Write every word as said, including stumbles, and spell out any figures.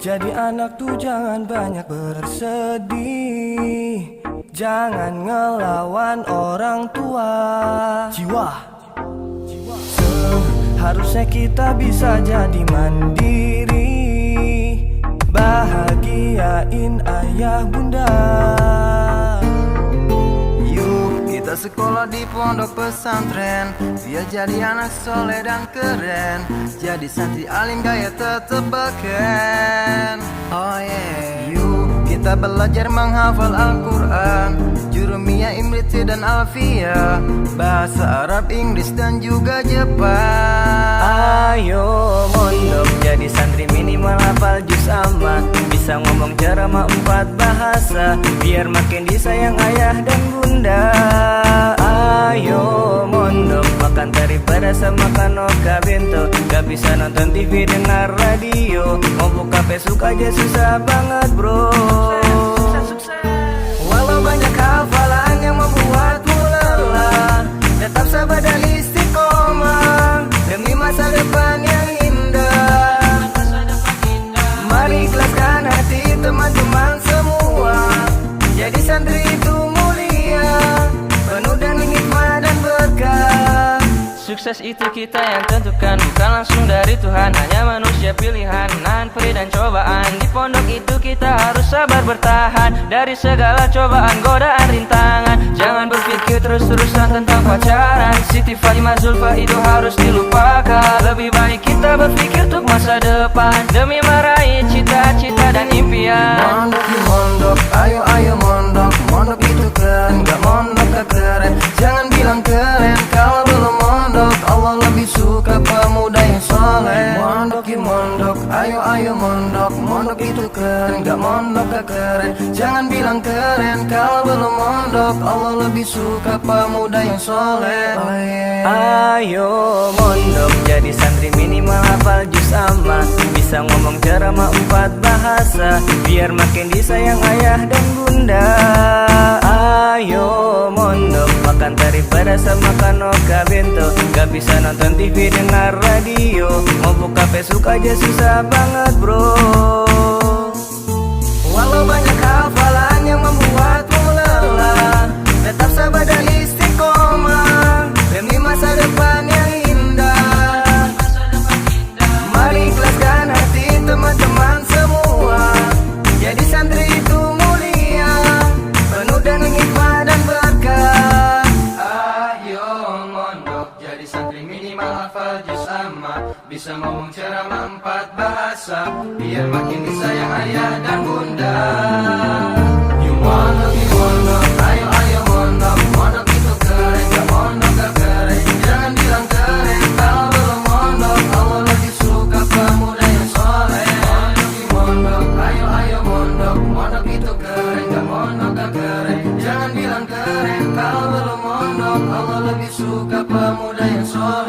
Jadi anak tu jangan banyak bersedih, jangan ngelawan orang tua. Jiwa. Seharusnya kita bisa jadi mandiri, bahagiain ayah bunda. Yuk kita sekolah di pondok pesantren, biar jadi anak soleh dan keren, jadi santri alim gaya tetep beken. Oh yeah. Yuk kita belajar menghafal Al-Quran, Jurumiyah, Imriti dan Alfiyah, bahasa Arab, Inggris dan juga Jepang. Ayo mondok jadi santri, minimal hafal juz amma, bisa ngomong ceramah empat bahasa, biar makin disayang ayah dan bunda. Ayo mondok makan tari pada sama kano kabento, gak bisa nonton T V, dengar radio, mau buka Facebook aja susah banget, bro. Walau banyak hafalan yang membuatmu lelah, tetap sabar dan istiqomah demi masa depan yang indah. Mari ikhlaskan hati teman-teman semua, jadi santri itu mulia, penuh dengan hikmah dan berkah. Sukses itu kita yang tentukan, bukan langsung dari Tuhan, hanya manusia pilihan. Nahan pedih dan cobaan, di pondok itu kita harus sabar bertahan dari segala cobaan, godaan, rintangan. Jangan berpikir terus-terusan tentang pacaran. Siti Fatimah Zulfa itu harus dilupakan. Lebih baik kita berpikir untuk masa depan demi meraih cita-cita dan impian. Mondok di mondok, ayo, ayo mondok. Mondok itu keren, gak mondok gak keren. Jangan bilang keren kalau belum mondok. Allah lebih suka pemuda yang soleh. Mondok di mondok, ayo, ayo mondok. Mondok itu keren, gak mondok gak keren. Jangan bilang keren kalau belum mondok. Allah lebih suka pemuda yang soleh. Oh, yeah. Ayo mondok jadi santri, minimal hafal juz amma, bisa ngomong ceramah empat bahasa, biar makin disayang ayah dan bunda. Ayo mondok makan tari pada sama kano kabento, gak bisa nonton T V, dengar radio, mau buka Facebook aja susah banget, bro. Walau banyak hafalan yang membuatmu lelah, tetap sabar dan istiqomah demi masa depan yang indah. Mari ikhlaskan hati teman-teman semua, jadi santri itu mulia, penuh dengan hikmah dan berkah. Ayo mondok jadi santri, minimal hafal juz amma, bisa ngomong ceramah empat bahasa, biar makin disayang ayah dan bunda. Yuk mondok, yuk mondok, ayo, ayo mondok. Mondok itu keren, gak mondok gak keren. Jangan bilang keren kalau belum mondok. Allah lebih suka pemuda yang soleh. Mondok, yuk mondok, ayo, ayo mondok. Mondok itu keren, gak mondok gak keren. Jangan bilang keren kalau belum mondok. Allah lebih suka pemuda yang soleh.